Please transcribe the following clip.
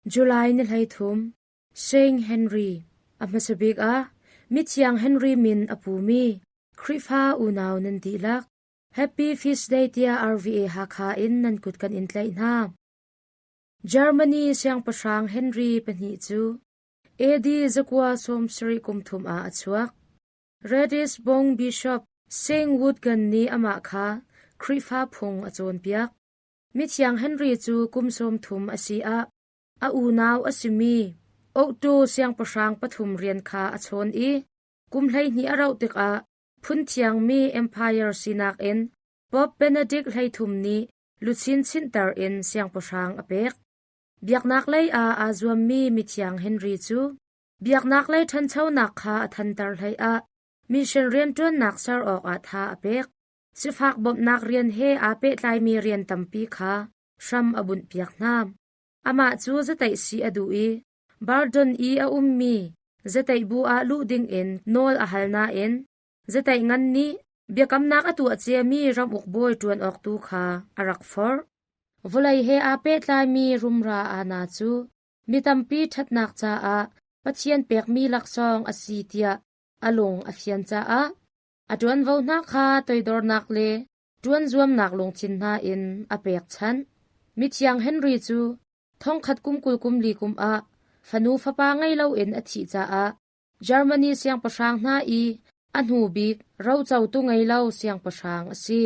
July ni 13, Saint Henry, a hmasa bik ah Mithiang Henry min a pumi Khrihfa unau nan dihlak, Happy Feast Day tiah RVA Hakha in nan kut kan in tlaih hna. Germany siangpahrang Henry pahnih cu AD 970 kum thum ah a chuak. Ratisbon Bishop Saint Woodgan nih amah kha Khrihfa phung a cawnpiak. Mithiang Henry cu kum 30 a si ah a unau a simi Otto siangpahrang pathum rian kha a chawn i kum 12 a rauh tikah phunthiangmi empire sinak in Pope Benedict 13 nih luchin chinhter in siangpahrang a pek. Biaknak lei ah aa zuammi mithiang Henry cu biaknak lei ṭhanchonak kha a thanter hleiah mission rianṭuannak ser awkah tha a pek. Sifak bawmhnak rian he aa pehtlaimi rian tampi kha hram a bunhpiak hna. Amah cu zateih si a duh i Bardon i a ummi zateih bu ah luh dingin nawl a hal nain zateih ngan nih biakamnak a tuah ciami ramuk bawi ṭuan awk tu kha a rak forh. Vawlei he aa pehtlaimi rumra aana cu mi tampi ṭhatnak caah Pathian pekmi laksawng a si tiah a lung a fian caah a ṭuanvo hna kha toidornak le ṭuan zuamnak lungthin hna in a pekchanh. Mithiang Henry cu thongkhat kum 20 kum li kum ah fanu fapa ngei loin a thih caah Germany siangpahrang hna i a hnu bik rocotu ngei lo siangpahrang a si.